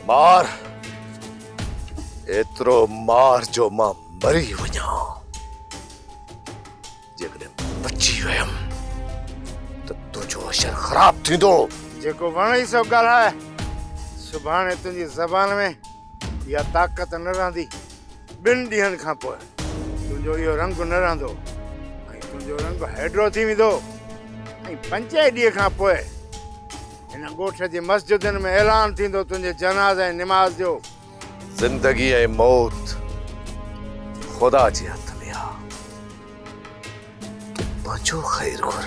مار، ايترو مار جو مان مري وڃان. جيڪڏهن بچي ويم ته تنهنجو حشر خراب ٿيندو. جيڪو وڻئي سو ڳالهاء. سڀاڻي تنهنجي زبان ۾ اها طاقت نه رهندي. ٻن ڏينهن کان پوء تنهنجو اهو رنگ نه رهندو ۽ تنهنجو رنگ هيڊرو ٿي ويندو ۽ پنجين ڏينهن کان پوء هن ڳوٺ جي مسجدن ۾ اعلان ٿيندو تنهنجي جنازي ۽ نماز جو. زندگي ۽ موت خدا جي هٿ ۾ آ. تون پنهنجو خير گهر.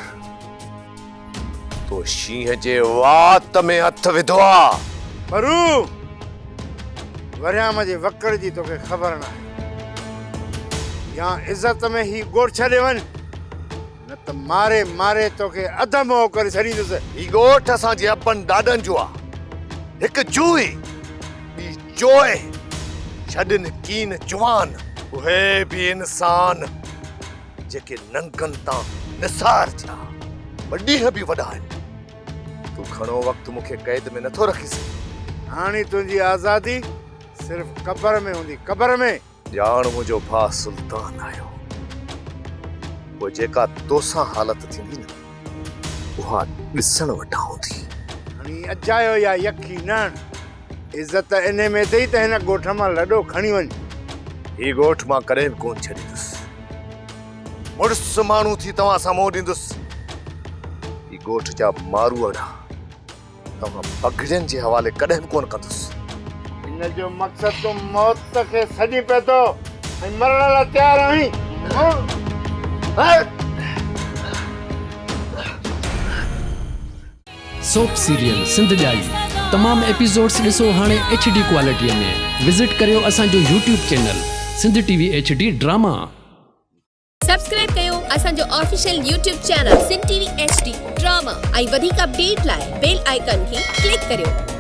تو شينهن جي وات ۾ هٿ وڌو آ. پرو! وريام جي وڪڙ جي توکي خبر ناهي. يا عزت ۾ هي ڳوٺ ڇڏي وڃ، نه ته ماري ماري توکي اڌ مئو ڪري ڇڏيندس. هي ڳوٺ اسان جي ابن ڏاڏن جو آ. هڪ جوئي، ٻي جوئي، ڇڏن ڪين جوان. اهي به انسان. جيڪي ننگن تان نثار ٿيا، ٻه ڏينهن به وڏا آهن. تون گهڻو وقت مون کي قيد ۾ نٿو رکي سگهين. هاڻي تنهنجي آزادي صرف قبر ۾ هوندي، قبر ۾. ڄاڻ منهنجو ڀاء سلطان آيو، پوء جيڪا توسان حالت ٿيندي نه، اها ڏسڻ وٽان هوندي. هڻي اجايو يا يکي نه هڻ. عزت انهي ۾ اٿئي ته هن ڳوٺ مان لڏو کڻي وڃ. هي ڳوٺ مان ڪڏهن به ڪونه ڇڏيندس. مڙس ماڻهو ٿي توهان سان منهن ڏيندس. هي ڳوٺ جا ماروئڙا توهان بگهڙين جي حوالي ڪڏهن به ڪونه ڪندس. ان جو مقصد تون موت کي سڏين پيو ٿو ۽ مرڻ لاء تيار آهين. سوپ سيريل سنڌ ڄائي تمام ايپيسوڊس ڏسو هاڻي ايڇ ڊي ڪوالٽي ۾ وزٽ ڪريو اسان جو YouTube channel Sindh T V H D drama. Subscribe ڪيو اسان جو official YouTube channel Sindh T V H D drama ۽ وڌيڪ اپڊيٽ لاء بيل آئيڪان کي ڪلڪ ڪريو.